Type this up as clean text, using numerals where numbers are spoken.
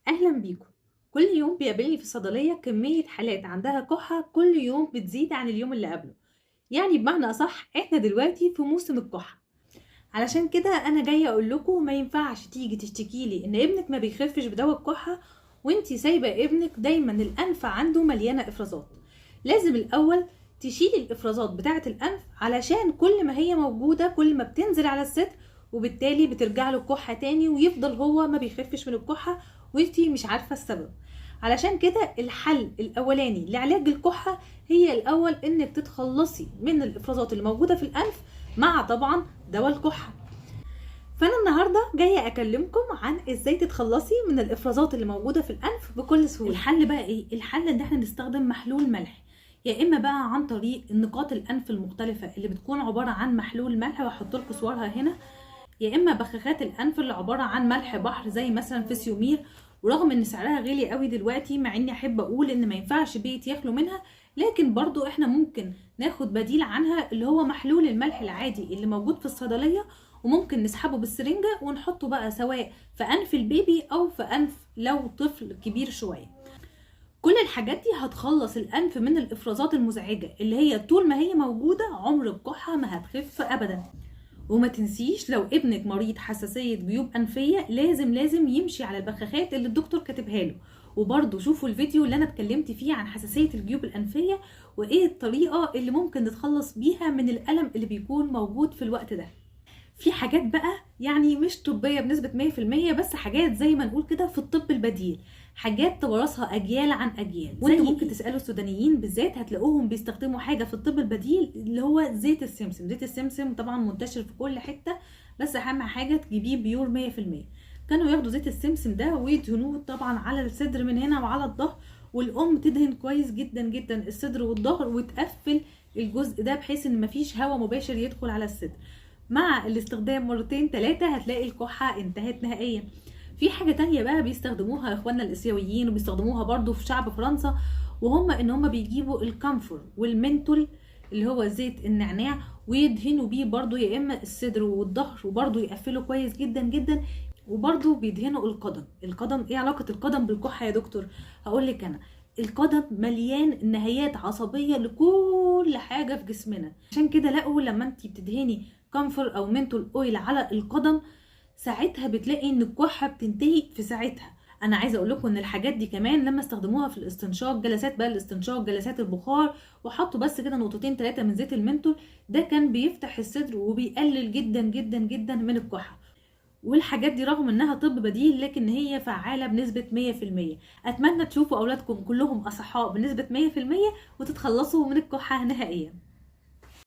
أهلا بيكم. كل يوم بيقابلني في الصيدلية كمية حالات عندها كحة، كل يوم بتزيد عن اليوم اللي قبله. يعني بمعنى أصح احنا دلوقتي في موسم الكحة. علشان كده أنا جاية أقول لكم ما ينفعش تيجي تشتكي لي إن ابنك ما بيخفش بدواء الكحة وانتي سايبة ابنك دايما الأنف عنده مليانة إفرازات. لازم الأول تشيلي الإفرازات بتاعة الأنف، علشان كل ما هي موجودة كل ما بتنزل على الصدر، وبالتالي بترجع له الكحة تاني ويفضل هو ما بيخفش من الكحة وانتي مش عارفة السبب. علشان كده الحل الأولاني لعلاج الكحة هي الأول إنك تتخلصي من الإفرازات اللي موجودة في الأنف مع طبعا دواء الكحة. فأنا النهاردة جاية أكلمكم عن إزاي تتخلصي من الإفرازات اللي موجودة في الأنف بكل سهولة. الحل بقى إيه؟ الحل إن إحنا نستخدم محلول ملح، يا إما بقى عن طريق نقاط الأنف المختلفة اللي بتكون عبارة عن محلول ملح وهحط لكم صورها هنا، يا إما بخاخات الأنف اللي عبارة عن ملح بحر زي مثلا فيسيومير. ورغم ان سعرها غالي قوي دلوقتي، مع اني احب اقول ان ما ينفعش بيت يخلو منها، لكن برضو احنا ممكن ناخد بديل عنها اللي هو محلول الملح العادي اللي موجود في الصيدلية، وممكن نسحبه بالسرنجة ونحطه بقى سواء في انف البيبي او في انف لو طفل كبير شوية. كل الحاجات دي هتخلص الانف من الافرازات المزعجة اللي هي طول ما هي موجودة عمر الكحة ما هتخف ابدا. وما تنسيش لو ابنك مريض حساسية جيوب أنفية لازم يمشي على البخاخات اللي الدكتور كاتبها له. وبرضه شوفوا الفيديو اللي أنا اتكلمت فيه عن حساسية الجيوب الأنفية وإيه الطريقة اللي ممكن نتخلص بيها من الألم اللي بيكون موجود في الوقت ده. في حاجات بقى يعني مش طبية بنسبة 100%، بس حاجات زي ما نقول كده في الطب البديل، حاجات تورثها أجيال عن أجيال. وانتوا ممكن تسألوا السودانيين بالذات هتلاقوهم بيستخدموا حاجة في الطب البديل اللي هو زيت السمسم. زيت السمسم طبعا منتشر في كل حتة، بس أهم حاجة تجيبيه pure 100%. كانوا ياخدوا زيت السمسم ده ويدهنوه طبعا على الصدر من هنا وعلى الظهر، والأم تدهن كويس جدا جدا الصدر والظهر وتقفل الجزء ده بحيث ان مفيش هواء مباشر يدخل على الصدر. مع الاستخدام مرتين 3 هتلاقي الكحة انتهت نهائيا. في حاجة تانية بقى بيستخدموها اخواننا الاسيويين وبيستخدموها برضو في شعب فرنسا، وهم ان هم بيجيبوا ال camphor والمنتول اللي هو زيت النعناع ويدهنوا بيه برضو يا اما الصدر والظهر، وبرضو يقفلوا كويس جدا جدا، وبرضو بيدهنوا القدم. القدم ايه علاقة القدم بالكحة يا دكتور؟ هقول لك انا، القدم مليان نهايات عصبية لكل حاجة في جسمنا، عشان كده لقوا لما انتي بتدهني camphor او menthol oil على القدم ساعتها بتلاقي ان الكحة بتنتهي في ساعتها. انا عايزه اقول لكم ان الحاجات دي كمان لما استخدموها في الاستنشاق، جلسات بقى الاستنشاق، جلسات البخار، وحطوا بس كده نقطتين 3 من زيت المنتول ده، كان بيفتح الصدر وبيقلل جدا جدا جدا من الكحة. والحاجات دي رغم انها طب بديل لكن هي فعالة بنسبة 100%. اتمنى تشوفوا اولادكم كلهم اصحاء بنسبة 100% وتتخلصوا من الكحة نهائيا.